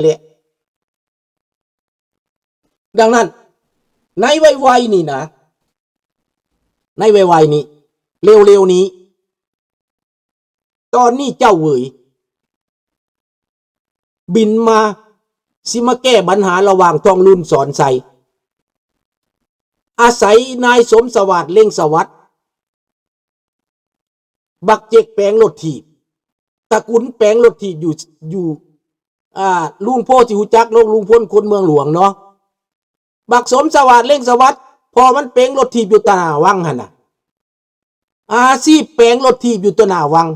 ແຫຼະ. ດັ່ງນັ້ນ ໃນໄວໆນີ້ນະ ໃນໄວໆນີ້ ເລັວໆນີ້ ຕອນນີ້ເຈົ້າເຫວີຍບິນມາ ຊິມາແກ້ບັນຫາລະຫວ່າງທອງລຸນ ສອນໄຊ ອາໄສນາຍສົມສະຫວາດ ເລັງສະຫວັດ ບັກເຈັກແປງລົດຖີບ ຕະກຸນແປງລົດຖີບຢູ່ ຢູ່ ອ່າ ລຸງໂພຊິຮູ້ຈັກເນາະ ລຸງພົນ ຄົນເມືອງຫຼວງເນາະ. ບັກສົມສະຫວາດ ເລັງສະຫວັດ ເພາະມັນແປງລົດຖີບຢູ່ຕະໜ້າວັງຫັ້ນນະ ອາຊີບແປງລົດຖີບຢູ່ຕະໜ້າວັງ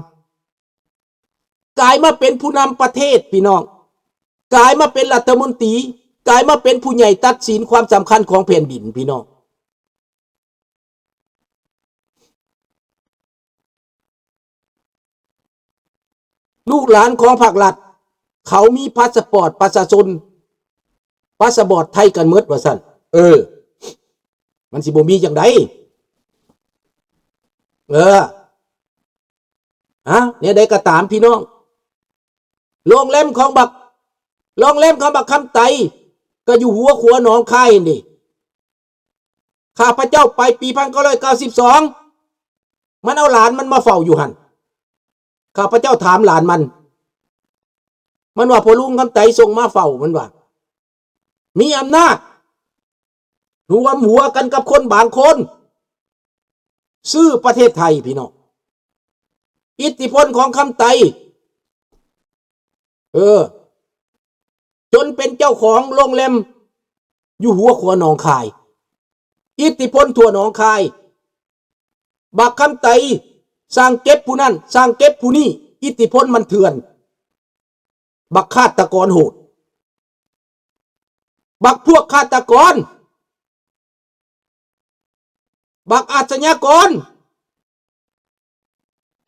ກາຍມາເປັນຜູ້ນຳປະເທດພີ່ນ້ອງ ກາຍມາເປັນລັດຖະມົນຕີ ກາຍມາເປັນຜູ້ໃຫຍ່ຕັດສິນຄວາມສຳຄັນຂອງແຜ່ນດິນພີ່ນ້ອງ. ລູກຫຼານຂອງພາກລັດ ເຂົາມີພາສປອດປະຊາຊົນ ພາສປອດໄທກັນໝົດວ່າຊັ້ນ. ເອີ ມັນຊິບໍ່ມີຈັ່ງໃດ? ເອີ ຮະ ແນວໃດກໍຕາມພີ່ນ້ອງ ໂຮງແຮມຂອງບັກ ໂຮງແຮມຂອງບັກຄຳໄຕ ກໍຢູ່ຫົວຂົວໜອງຄາຍຫັ້ນເດ. ຂ້າພະເຈົ້າໄປປີພັນເກົ້າຮ້ອຍເກົ້າສິບສອງ ມັນເອົາຫຼານມັນມາເຝົ້າຢູ່ຫັ້ນ. ຂ້າພະເຈົ້າຖາມຫຼານມັນ ມັນວ່າ ພໍ່ລຸງຄຳໄຕສົ່ງມາເຝົ້າ ມັນວ່າ ມີອຳນາດ ລວມຫົວກັນກັບຄົນບາງຄົນ ຊື້ປະເທດໄທພີ່ນ້ອງ. ອິດທິພົນຂອງຄຳໄຕ ເອີ ຈົນເປັນເຈົ້າຂອງໂຮງແຮມຢູ່ຫົວຂົວໜອງຄາຍ ອິດທິພົນທົ່ວໜອງຄາຍ. ບັກຄຳໄຕສັ່ງເກັບຜູ້ນັ້ນ ສັ່ງເກັບຜູ້ນີ້ ອິດທິພົນມັນເຖື່ອນ. ບັກຄາດຕະກອນໂຫດ ບັກພວກຄາດຕະກອນ ບັກອາດຊະຍາກອນ.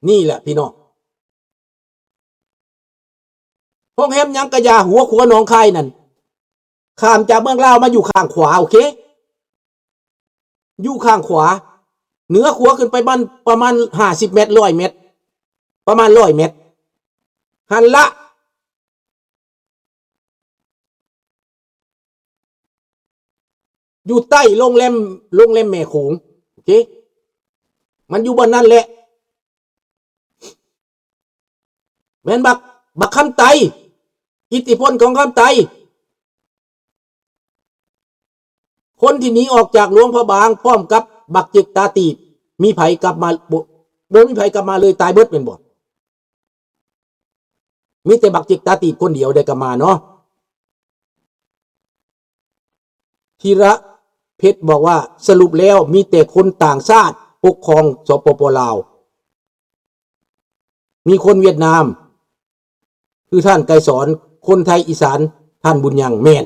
ນີ້ແຫຼະພີ່ນ້ອງ ໂຮງແຮມຫຍັງກະຢ່າ ຫົວຂົວໜອງຄາຍນັ້ນ ຂ້າມຈາກເມືອງລາວມາຢູ່ຂ້າງຂວາ ໂອເຄ ຢູ່ຂ້າງຂວາ ເໜືອຂົວຂຶ້ນໄປປະມານ ປະມານຫ້າສິບແມັດ ຮ້ອຍແມັດ ປະມານຮ້ອຍແມັດ ຫັ້ນລະ. ຢູ່ໃຕ້ໂຮງແຮມ ໂຮງແຮມແມ່ໂຂງ ໂອເຄ ມັນຢູ່ບ່ອນນັ້ນແຫຼະ. ແມ່ນບັກ ບັກຄຳໄຕ ອິດທິພົນຂອງຄຳໄຕ ຄົນທີ່ໜີອອກຈາກຫຼວງພະບາງພ້ອມກັບບັກເຈັກຕາຕີບ ມີໃຜກັບມາ ບໍ່ ບໍ່ມີໃຜກັບມາເລີຍ ຕາຍເບິດແມ່ນບໍ່? ມີແຕ່ບັກເຈັກຕາຕີບຄົນດຽວໄດ້ກັບມາເນາະ. ທີລະເພັດບອກວ່າ ສະຫຼຸບແລ້ວມີແຕ່ຄົນຕ່າງຊາດປົກຄອງ ສປປ ລາວ ມີຄົນຫວຽດນາມ ຄືທ່ານໄກສອນ ຄົນໄທອີສານ ທ່ານບຸນຍັງ ແມ່ນ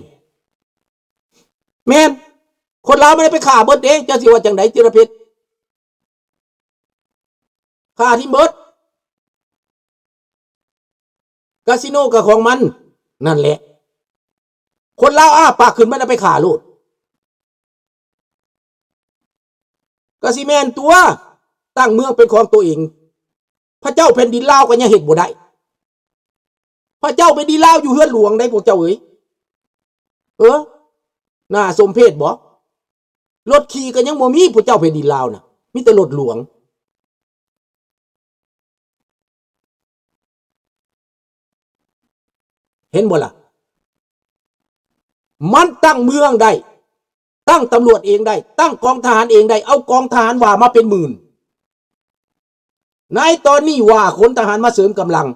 ແມ່ນ ຄົນລາວມັນໄດ້ໄປຂ້າເບິດເດ້ ເຈົ້າຊິວ່າຈັ່ງໃດ ທີລະເພັດ? ຂ້າຖິ້ມເບິດ ກາສິໂນກໍຂອງມັນ ນັ້ນແຫຼະ ຄົນລາວອ້າປາກຂຶ້ນ ມັນເອົາໄປຂ້າໂລດ. ກະຊິແມ່ນຕົວະ ຕັ້ງເມືອງເປັນຂອງໂຕເອງ ພະເຈົ້າແຜ່ນດິນລາວກໍຍັງເຮັດບໍ່ໄດ້ ພະເຈົ້າແຜ່ນດິນລາວຢູ່ເຮືອນຫຼວງໃດ ພວກເຈົ້າເອີຍ ເອີ ໜ້າສົມເພດບໍ? ລົດຂີ່ກໍຍັງບໍ່ມີ ພວກເຈົ້າແຜ່ນດິນລາວນະ ມີແຕ່ລົດຫຼວງ. ເຫັນບໍ່ລະ? ມັນຕັ້ງເມືອງໄດ້ ຕັ້ງຕຳຫຼວດເອງໄດ້ ຕັ້ງກອງທະຫານເອງໄດ້ ເອົາກອງທະຫານວ່າມາເປັນໝື່ນ. ໃນຕອນນີ້ວ່າຂົນທະຫານມາເສີມກຳລັງ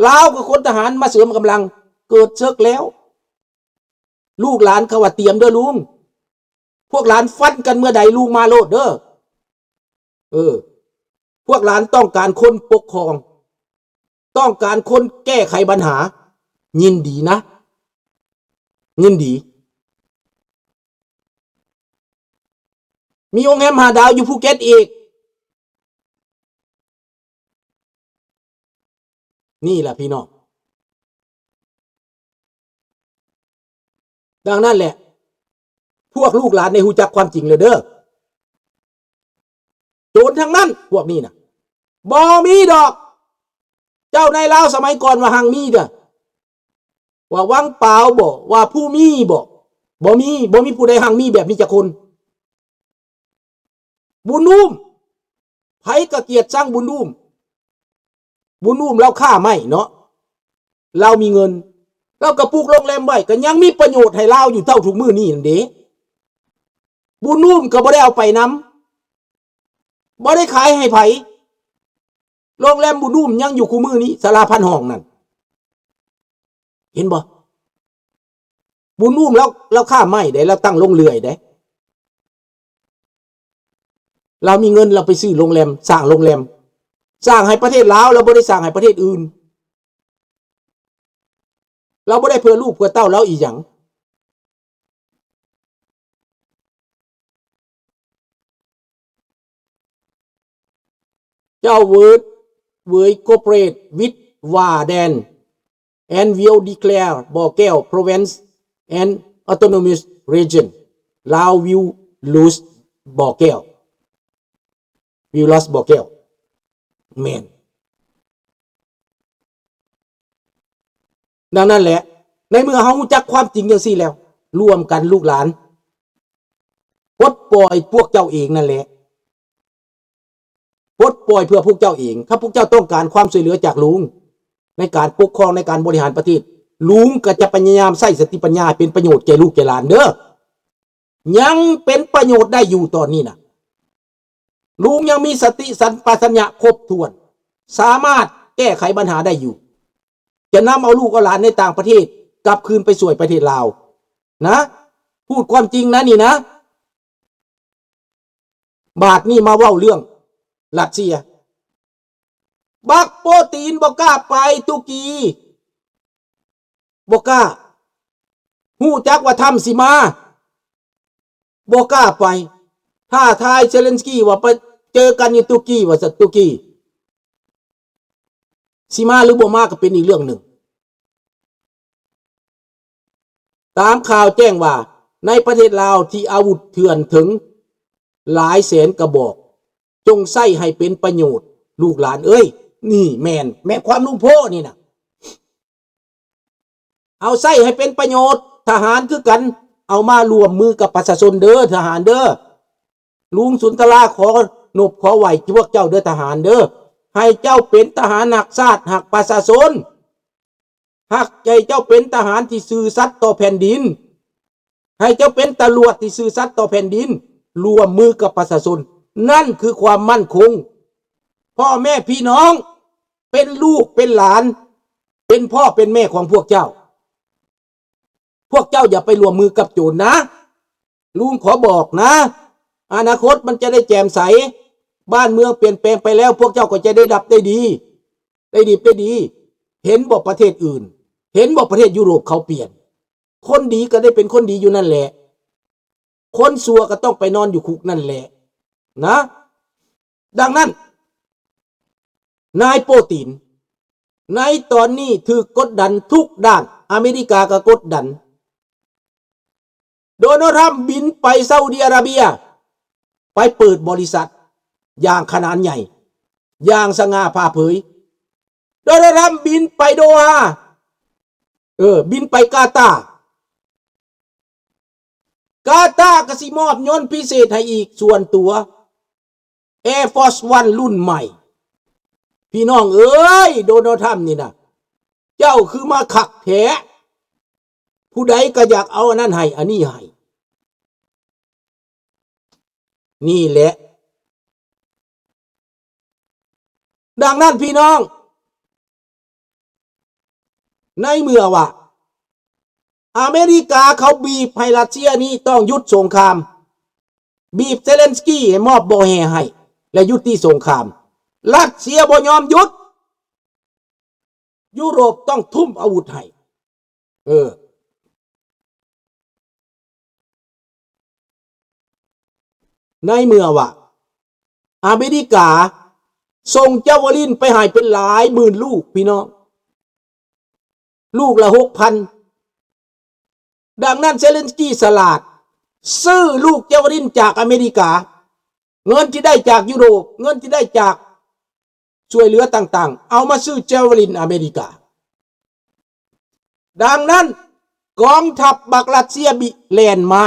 ລາວກໍຂົນທະຫານມາເສີມກຳລັງ ເກີດເສິກແລ້ວ. ລູກຫຼານເຂົາວ່າຕຽມເດີລຸງ ພວກຫຼານຟັນກັນເມື່ອໃດລຸງມາໂລດເດີ. ເອີ ພວກຫຼານຕ້ອງການຄົນປົກຄອງ ຕ້ອງການຄົນແກ້ໄຂບັນຫາ ຍິນດີນະ ຍິນດີ. ມີໂຮງແຮມຫ້າດາວຢູ່ພູເກັດອີກ. ນີ້ລະພີ່ນ້ອງ ດັ່ງນັ້ນແຫຼະ ພວກລູກຫຼານໄດ້ຮູ້ຈັກຄວາມຈິງແລ້ວເດີ. ໂຈນທັງນັ້ນພວກນີ້ນະ ບໍ່ມີດອກ. ເຈົ້ານາຍລາວສະໄໝກ່ອນວ່າຮັ່ງມີເດີ. ວ່າວັງປາວບໍ ວ່າພູມີບໍ ບໍ່ມີ ບໍ່ມີຜູ້ໃດຮັ່ງມີແບບນີ້ຈັກຄົນ. ບຸນອູມ ໃຜກໍກຽດຊັງບຸນອູມ. ບຸນອູມລາວຄ້າໄມ້ເນາະ ລາວມີເງິນ ລາວກໍປຸກໂຮງແຮມໄວ້ ກໍຍັງມີປະໂຫຍດໃຫ້ລາວຢູ່ເທົ່າທຸກມື້ນີ້ນັ້ນເດ້. ບຸນອູມກໍບໍ່ໄດ້ເອົາໄປນຳ ບໍ່ໄດ້ຂາຍໃຫ້ໃຜ. ໂຮງແຮມບຸນອູມຍັງຢູ່ຄູ່ມື້ນີ້ ສາລາພັນຫ້ອງນັ້ນ ເຫັນບໍ່? ບຸນອູມລາວ ລາວຄ້າໄມ້ເດ້ ລາວຕັ້ງໂຮງເລື່ອຍເດ້. ລາວມີເງິນ ລາວໄປຊື້ໂຮງແຮມ ສ້າງໂຮງແຮມ ສ້າງໃຫ້ປະເທດລາວ ລາວບໍ່ໄດ້ສ້າງໃຫ້ປະເທດອື່ນ. ລາວບໍ່ໄດ້ເພື່ອລູກເພື່ອເຕົ້າລາວອີ່ຫຍັງ. ເຈົ້າ World World cooperate with Warden and will declare ບໍ່ແກ້ວ province and autonomous region. ລາວ will lose ບໍ່ແກ້ວ will lose ບໍ່ແກ້ວ ແມ່ນ. ດັ່ງນັ້ນແຫຼະ ໃນເມື່ອເຮົາຮູ້ຈັກຄວາມຈິງຈັ່ງຊີ້ແລ້ວ ລວມກັນລູກຫຼານ ປົດປ່ອຍພວກເຈົ້າເອງນັ້ນແຫຼະ ປົດປ່ອຍເພື່ອພວກເຈົ້າເອງ. ຖ້າພວກເຈົ້າຕ້ອງການຄວາມຊ່ວຍເຫຼືອຈາກລຸງ ໃນການປົກຄອງ ໃນການບໍລິຫານປະເທດ ລຸງກໍຈະພະຍາຍາມໃຊ້ສະຕິປັນຍາໃຫ້ເປັນປະໂຫຍດແກ່ລູກແກ່ຫຼານເດີ້. ຍັງເປັນປະໂຫຍດໄດ້ຢູ່ຕອນນີ້ນະ. ລຸງຍັງມີສະຕິສຳປະຊັນຍະຄົບຖ້ວນ ສາມາດແກ້ໄຂບັນຫາໄດ້ຢູ່. ຈະນຳເອົາລູກເອົາຫຼານໃນຕ່າງປະເທດກັບຄືນໄປຊ່ວຍປະເທດລາວນະ. ພູດຄວາມຈິງນະນີ້ນະ. ບາດນີ້ມາເວົ້າເລື່ອງຣັດເຊຍ. ບັກໂປຕີນບໍ່ກ້າໄປຕຸລະກີ ບໍ່ກ້າ. ຮູ້ຈັກວ່າທຳຊິມາ ບໍ່ກ້າໄປ. ທ້າທາຍເຊເລັນສກີວ່າໄປເຈີກັນຢູ່ຕຸລະກີ ວ່າຊັ້ນ. ຕຸລະກີຊິມາຫຼືບໍ່ມາກໍເປັນອີກເລື່ອງໜຶ່ງ. ຕາມຂ່າວແຈ້ງວ່າ ໃນປະເທດລາວທີ່ອາວຸດເຖື່ອນເຖິງຫຼາຍແສນກະບອກ ຈົ່ງໃຊ້ໃຫ້ເປັນປະໂຫຍດ ລູກຫຼານເອີຍ. ນີ້ແມ່ນ ແມ່ນຄວາມລຸງໂພນີ້ນະ. ເອົາໃຊ້ໃຫ້ເປັນປະໂຫຍດ. ທະຫານຄືກັນ ເອົາມາຮ່ວມມືກັບປະຊາຊົນເດີ້ ທະຫານເດີ້. ລຸງສຸນທະລາຂໍນົບຂໍໄຫວ້ພວກເຈົ້າເດີ້ ທະຫານເດີ້. ໃຫ້ເຈົ້າເປັນທະຫານຮັກຊາດ ຮັກປະຊາຊົນ. ຮັກໃຫ້ເຈົ້າເປັນທະຫານທີ່ຊື່ສັດຕໍ່ແຜ່ນດິນ. ໃຫ້ເຈົ້າເປັນຕຳຫຼວດທີ່ຊື່ສັດຕໍ່ແຜ່ນດິນ, ຮ່ວມມືກັບປະຊາຊົນ. ນັ້ນຄືຄວາມໝັ້ນຄົງ. ພໍ່ແມ່ພີ່ນ້ອງ ເປັນລູກເປັນຫຼານ ເປັນພໍ່ເປັນແມ່ຂອງພວກເຈົ້າ. ພວກເຈົ້າຢ່າໄປຮ່ວມມືກັບໂຈນນະ. ລຸງຂໍບອກນະ, ອະນາຄົດມັນຈະໄດ້ແຈ່ມໃສ, ບ້ານເມືອງປ່ຽນແປງໄປແລ້ວ, ພວກເຈົ້າກໍຈະໄດ້ຮັບໄດ້ດີ, ໄດ້ດີໄດ້ດີ. ເຫັນບໍ່ປະເທດອື່ນ? ເຫັນບໍ່ປະເທດຢູໂຣບເຂົາປ່ຽນ? ຄົນດີກໍໄດ້ເປັນຄົນດີຢູ່ນັ້ນແຫຼະ, ຄົນຊົ່ວກໍຕ້ອງໄປນອນຢູ່ຄຸກນັ້ນແຫຼະນະ. ດັ່ງນັ້ນ ນາຍໂປຕິນ ໃນຕອນນີ້ຖືກກົດດັນທຸກດ້ານ, ອາເມລິກາກໍກົດດັນ. ໂດນັລ ທຣຳ ບິນໄປຊາອຸດີອາຣາເບຍ ໄປເປີດບໍລິສັດຢ່າງຂະໜານໃຫຍ່, ຢ່າງສະຫງ່າຜ່າເຜີຍ. ໂດນັລ ທຣຳ ບິນໄປໂດຮາ, ເອີ, ບິນໄປກາຕາ. ກາຕາກໍຊິມອບຍົນພິເສດໃຫ້ອີກສ່ວນຕົວ, ແອຟອສວັນລຸ້ນໃໝ່. ພີ່ນ້ອງເອີຍ, ໂດນັລ ທຣຳ ນີ້ນະ, ເຈົ້າຄືມາຄັກແທ້. ຜູ້ໃດກໍຢາກເອົາອັນນັ້ນໃຫ້ ອັນນີ້ໃຫ້. ນີ້ແຫຼະ. ດັ່ງນັ້ນ ພີ່ນ້ອງ, ໃນເມື່ອວ່າອາເມລິກາເຂົາບີບໃຫ້ຣັດເຊຍນີ້ຕ້ອງຢຸດສົງຄາມ, ບີບເຊເລັນສກີໃຫ້ມອບບໍ່ແຮ່ໃຫ້ ແລະ ຍຸຕິສົງຄາມ, ຣັດເຊຍບໍ່ຍອມຢຸດ. ຢູໂຣບຕ້ອງທຸ່ມອາວຸດໃຫ້. ເອີ. ໃນເມື່ອວ່າອາເມລິກາສົ່ງຈາວເວລິນໄປໃຫ້ເປັນຫຼາຍໝື່ນລູກ, ພີ່ນ້ອງ, ລູກລະຫົກພັນ. ດັ່ງນັ້ນ ເຊເລັນສກີສະຫຼາດ, ຊື້ລູກຈາວເວລິນຈາກອາເມລິກາ. ເງິນທີ່ໄດ້ຈາກຢູໂຣບ, ເງິນທີ່ໄດ້ຈາກຊ່ວຍເຫຼືອຕ່າງໆ, ເອົາມາຊື້ຈາວເວລິນອາເມລິກາ. ດັ່ງນັ້ນ ກອງທັບບັກຣັດເຊຍບິແລ່ນມາ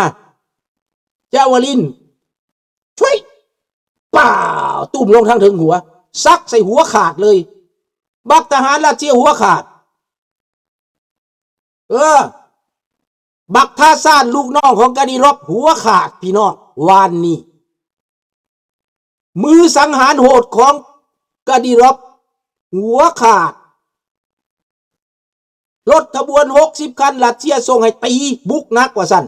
ຈາວາລິນ ຊວຍ ປ້າວ ຕຸ້ມລົງທາງເທິງຫົວ ສັກໃສ່ຫົວຂາດເລີຍ ບັກທະຫານຣັດເຊຍຫົວຂາດ. ເອີ ບັກທາຊານ ລູກນ້ອງຂອງກາດີຣອບ ຫົວຂາດ ພີ່ນ້ອງ ວານນີ້ ມືສັງຫານໂຫດຂອງກາດີຣອບ ຫົວຂາດ. ລົດຂະບວນຫົກສິບຄັນ ຣັດເຊຍສົ່ງໃຫ້ຕີ ບຸກໜັກວ່າຊັ້ນ.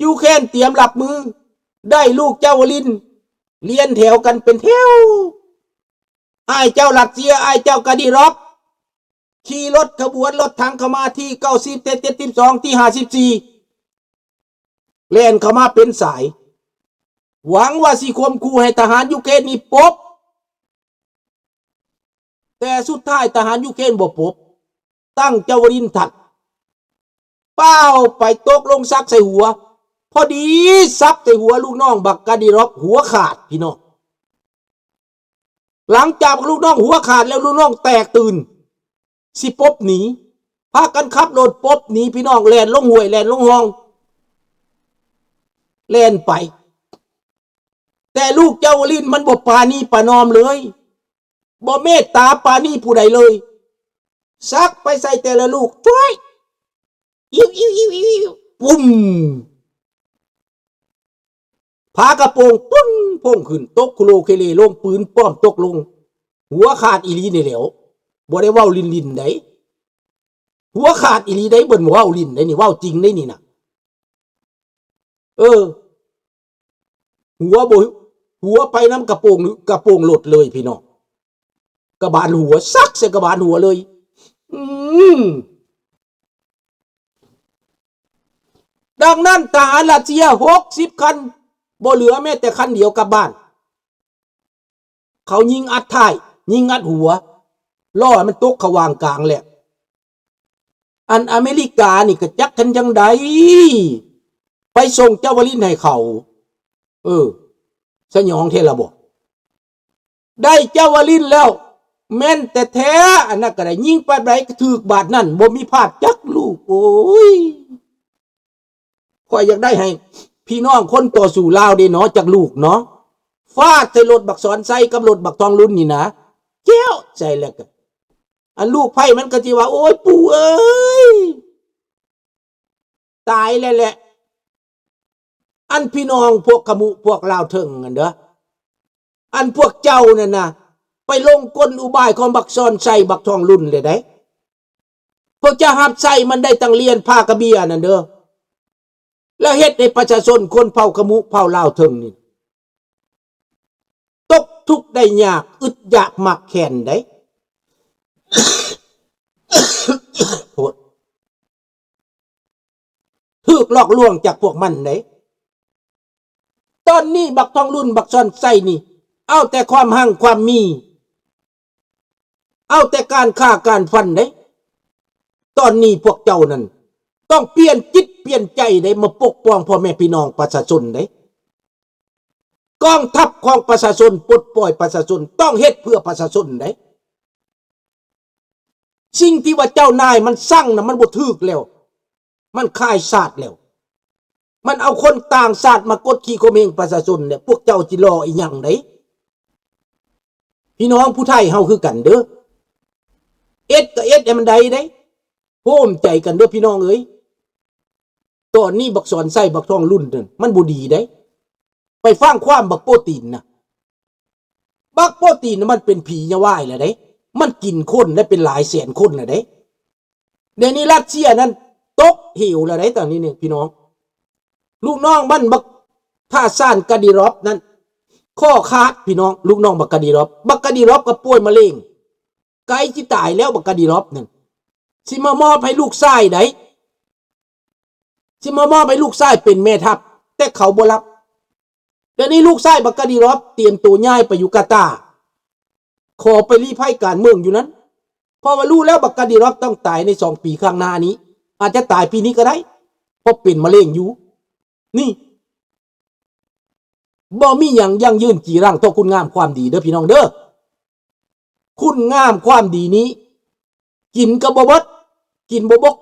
ຢູເຄຣນຕຽມຮັບມື ໄດ້ລູກຈາວາລິນ ລຽນແຖວກັນເປັນແຖວ. ອ້າຍເຈົ້າຣັດເຊຍ ອ້າຍເຈົ້າກາດີຣອບ ຂີ່ລົດຂະບວນລົດຖັງເຂົ້າມາ ທີເກົ້າສິບ ທີເຈັດສິບສອງ ທີຫ້າສິບສີ່ ແລ່ນເຂົ້າມາເປັນສາຍ ຫວັງວ່າຊິຂົ່ມຂູ່ໃຫ້ທະຫານຢູເຄຣນນີ້ປົບ. ແຕ່ສຸດທ້າຍທະຫານຢູເຄຣນບໍ່ປົບ ຕັ້ງຈາວາລິນທັດ ປ້າວ ໄປຕົກລົງສັກໃສ່ຫົວ ພໍດີສັກໃສ່ຫົວລູກນ້ອງບັກກາດີຣອບ ຫົວຂາດ ພີ່ນ້ອງ. ຫຼັງຈາກລູກນ້ອງຫົວຂາດແລ້ວ ລູກນ້ອງແຕກຕື່ນ ຊິປົບໜີ ພາກັນຂັບລົດປົບໜີ ພີ່ນ້ອງ ແລ່ນລົງຫ້ວຍ ແລ່ນລົງຮ່ອງ ແລ່ນໄປ. ແຕ່ລູກຈາວາລິນມັນບໍ່ປານີປະນອມເລີຍ ບໍ່ເມດຕາປານີຜູ້ໃດເລີຍ ສັກໄປໃສ່ແຕ່ລະລູກ ຈ້ວຍ ອິ້ວໆໆໆ ປຸ້ມ ຝາກະໂປງປຸ້ນໂພງຂຶ້ນ ຕົກຄຸໂລເຄເລລົງ ປືນປ້ອມຕົກລົງ ຫົວຂາດອີ່ຫຼີນີ້ແຫຼ້ວ ບໍ່ໄດ້ເວົ້າຫຼິ້ນໆໃດ໋ ຫົວຂາດອີ່ຫຼີໃດ໋ ບໍ່ໄດ້ເວົ້າຫຼິ້ນໃດ໋ນີ້ ເວົ້າຈິງໃດ໋ນີ້ນະ. ເອີ ຫົວບໍ່ ຫົວໄປນຳກະໂປງ ກະໂປງລົດເລີຍ ພີ່ນ້ອງ ກະບານຫົວ ສັກໃສ່ກະບານຫົວເລີຍ. ອືມ ດັ່ງນັ້ນ ທະຫານຣັດເຊຍຫົກສິບຄັນ ບໍ່ເຫຼືອແມ້ແຕ່ຄັນດຽວກັບບ້ານ. ເຂົາຍິງອັດທ້າຍ ຍິງອັດຫົວ ລໍ້ໃຫ້ມັນຕົກເຂົ້າຫວ່າງກາງແລ້ວ. ອັນອາເມລິການີ້ກະຈັກເຮັດຈັ່ງໃດ ໄປສົ່ງຈາວາລິນໃຫ້ເຂົາ. ເອີ ສະຫຍອງແທ້ລະບໍ? ໄດ້ຈາວາລິນແລ້ວ ແມ່ນແທ້ໆ ອັນນັ້ນກະໄດ້ ຍິງປານໃດກະຖືກບາດນັ້ນ ບໍ່ມີພາດຈັກລູກ. ໂອ້ຍ ຂ້ອຍຢາກໄດ້ໃຫ້ພີ່ນ້ອງຄົນຕໍ່ສູ້ລາວເດ້ເນາະ ຈັກລູກເນາະ ຟາດໃສ່ລົດບັກສອນໄຊກັບລົດບັກທອງລຸນນີ້ນະ ແຈ້ວໃສ່ແລ້ວກະ ອັນລູກໃພ້ມັນກະຊິວ່າ ໂອ້ຍ ປູ່ເອີຍ ຕາຍແລ້ວແຫຼະ. ອັນພີ່ນ້ອງພວກຂະມຸພວກລາວເທິງຫັ້ນເດີ ອັນພວກເຈົ້ານັ້ນນະ ໄປຫຼົງກົນອຸບາຍຂອງບັກສອນໄຊ ບັກທອງລຸນແລ້ວໃດ໋ ພວກເຈົ້າຮັບໃຊ້ມັນໄດ້ຕັ້ງຫຼຽນພາກະເບຍນັ້ນເດີ ແລ້ວເຮັດໃຫ້ປະຊາຊົນຄົນເຜົ່າຂະມຸເຜົ່າລາວເທິງນີ້ ຕົກທຸກໄດ້ຍາກ ອຶດຢາກໝາກແຄນໃດ໋ ໂທດ ຖືກຫຼອກລວງຈາກພວກມັນເດ້. ຕອນນີ້ບັກທອງລຸນ ບັກສອນໄຊນີ້ ເອົາແຕ່ຄວາມຮັ່ງຄວາມມີ ເອົາແຕ່ການຂ້າການຟັນເດ້. ຕອນນີ້ພວກເຈົ້ານັ້ນ ຕ້ອງປ່ຽນຈິດປ່ຽນໃຈເດ້ ມາປົກປ້ອງພໍ່ແມ່ພີ່ນ້ອງປະຊາຊົນເດ້. ກອງທັບຂອງປະຊາຊົນ ປົດປ່ອຍປະຊາຊົນ ຕ້ອງເຮັດເພື່ອປະຊາຊົນເດ້. ສິ່ງທີ່ວ່າເຈົ້ານາຍມັນສັ່ງນະ ມັນບໍ່ຖືກແລ້ວ ມັນຂາຍຊາດແລ້ວ ມັນເອົາຄົນຕ່າງຊາດມາກົດຂີ່ຂົ່ມເຫງປະຊາຊົນແລ້ວ ພວກເຈົ້າຊິລໍອີ່ຫຍັງໃດ໋? ພີ່ນ້ອງຜູ້ໄທເຮົາຄືກັນເດີ ເຮັດກະເຮັດໃຫ້ມັນໄດ້ເດ້ ໂຮມໃຈກັນເດີພີ່ນ້ອງເອີຍ. ຕອນນີ້ບັກສອນໄຊ ບັກທອງລຸນນັ້ນ ມັນບໍ່ດີໃດ໋ ໄປຟັງຄວາມບັກໂປຕີນນະ. ບັກໂປຕີນນະ ມັນເປັນຜີຍາວາຍແລ້ວເດ້ ມັນກິນຄົນແລ້ວເປັນຫຼາຍແສນຄົນແລ້ວເດ້. ດຽວນີ້ຣັດເຊຍນັ້ນຕົກເຫວແລ້ວເດ້ ຕອນນີ້ນີ້ພີ່ນ້ອງ ລູກນ້ອງມັນບັກທາຊານກາດີຣອບນັ້ນ ຄໍຂາດພີ່ນ້ອງ ລູກນ້ອງບັກກາດີຣອບ ບັກກາດີຣອບກະປ່ວຍມະເຮັງ ໃກ້ຊິຕາຍແລ້ວ ບັກກາດີຣອບນັ້ນ ຊິມາມອບໃຫ້ລູກຊາຍໃດ໋ ຊິມາມອບໃຫ້ລູກຊາຍເປັນແມ່ທັບ ແຕ່ເຂົາບໍ່ຮັບ. ດຽວນີ້ລູກຊາຍບັກກາດີຣອບຕຽມໂຕຍ້າຍໄປຢູ່ກາຕາ ຂໍໄປລີ້ໄພການເມືອງຢູ່ນັ້ນ ເພາະວ່າຮູ້ແລ້ວບັກກາດີຣອບຕ້ອງຕາຍໃນສອງປີຂ້າງໜ້ານີ້ ອາດຈະຕາຍປີນີ້ກະໄດ້ ເພາະເປັນມະເຮັງຢູ່. ນີ້ ບໍ່ມີຫຍັງຢັ້ງຢືນຈີລັງເທົ່າຄຸນງາມຄວາມດີເດີພີ່ນ້ອງເດີ. ຄຸນງາມຄວາມດີນີ້ ກິນກະບໍ່ເບິດ ກິນບໍ່ບົກ